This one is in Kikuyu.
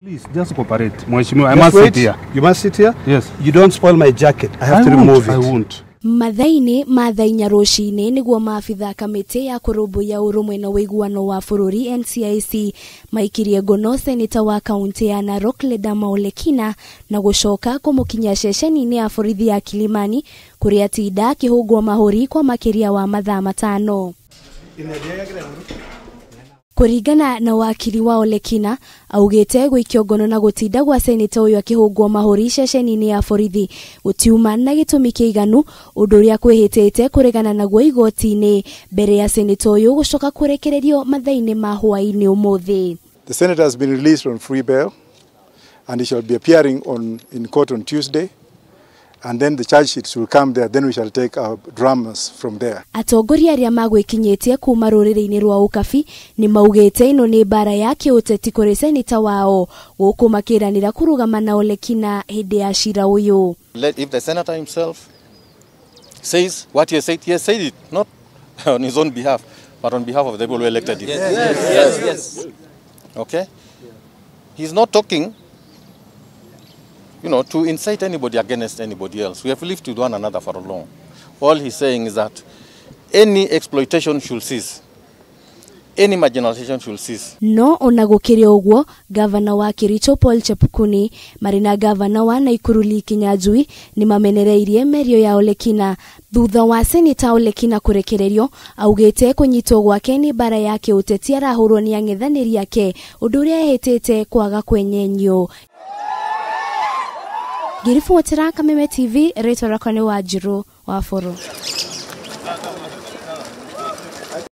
Please, just cooperate. Mheshimiwa, I must sit here. You must sit here? Yes. You don't spoil my jacket. I have to remove it. I won't. Mathaa-inĩ ma thaa inya rũcinĩ nĩguo maabitha kamĩtĩ ya kũrũmbũiya ũrũmwe na ũiguano wa bũrũri NCIC maikirie ngono seneta wa kaunti ya Narok Ledama Olekina na gũcoka kũmũkinyia ceceni-inĩ ya borithi ya Kilimani kũrĩa atinda akĩhũngwo mahũri kwa makĩria wa mathaa 5. Kũringana na wakiri wa Olekina augĩte gũikio ngono na gũtinda gwa seneta ũyũ akĩhũngwo mahũri ceceni-inĩ ya borithi gũtiuma na gĩtũmi kĩiganu ũndũ ũrĩa kwĩhĩtĩte kũregana naguo igoti-inĩ mbere ya seneta ũyũ gũcoka kũrekererio mathaa-inĩ ma hwaĩ-inĩ ũmũthĩ. The senator has been released on free bail and he shall be appearing in court on Tuesday. And then the charge sheets will come there, then we shall take our dramas from there. Atongoria arĩa magwĩkinyĩtie kuma rũrĩrĩ-inĩ rwa Ũkabi nĩ maugĩte ĩno nĩ mbara ya kĩũteti kũrĩ seneta wao gũkũ makĩranĩra kũrũgama na Olekina hĩndĩ ya cira ũyũ. If the senator himself says what he has said, he has said it, not on his own behalf, but on behalf of the people who elected him. Yes, yes, yes. Okay? He's not talking, you know, to incite anybody against anybody else. We have lived with one another for long. All he's saying is that any exploitation should cease. Any marginalization should cease. No ona gũkĩrĩ ũguo, gavana wa Kericho Paul Chepukuni marĩ na gavana wa Nakuru Lee Kinyanjui nĩ mamenereirie mĩario ya Olekina thutha wa seneta Olekina kũrekererio. Augĩte kũnyitwo gwake nĩ mbara ya kĩũteti arahũrwo nĩ ang'ethanĩri ake ũndũ ũrĩa ehĩtĩte kwaga kwenyenyio. Ngĩribotera Kameme TV, rĩtwa rĩakwa nĩ Wanjiru wa Bũrũ.